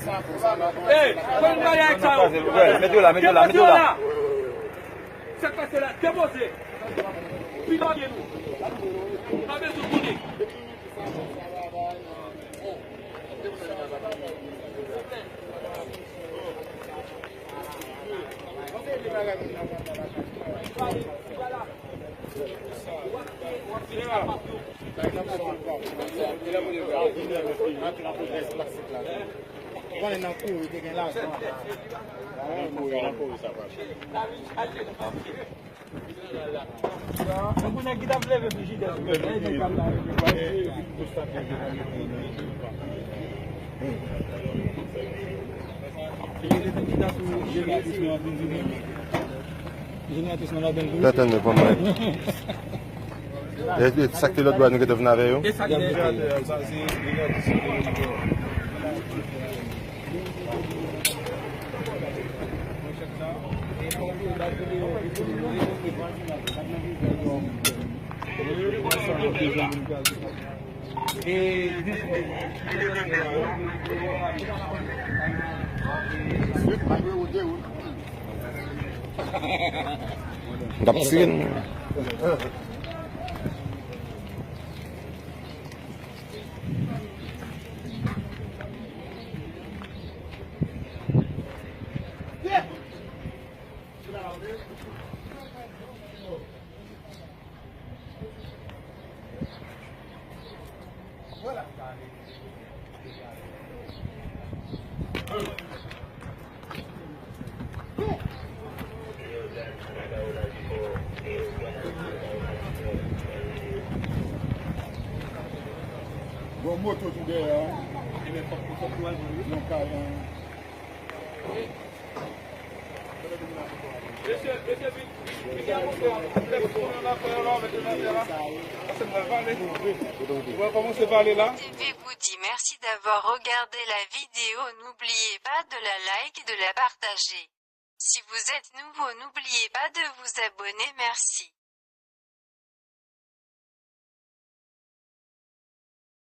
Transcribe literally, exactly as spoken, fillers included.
Ey, fò n pale ak sa yo. Met yo la, met yo la, met yo la. Sa k pase la, depoze. Pita pye nou. Nou pa bezwen konnen. Konnen nan kouri te gen lajan. Nan kouri, nan kouri sa pa. Tankou nèg ki t ap leve frijidè sou men, men nèg k ap lave. Jeneratris mwen ladan l tou. Tèt an nou pran mwen. E, e, sa k te lòt bò a, nou gentan vin avè yo. E sa ki dèyè? M t ap tire l. Gon moto tou dèyè a. Yon kay, hein. T V vous dit merci d'avoir regardé la vidéo. N'oubliez pas de la like et de la partager. Si vous êtes nouveau, n'oubliez pas de vous abonner. Merci.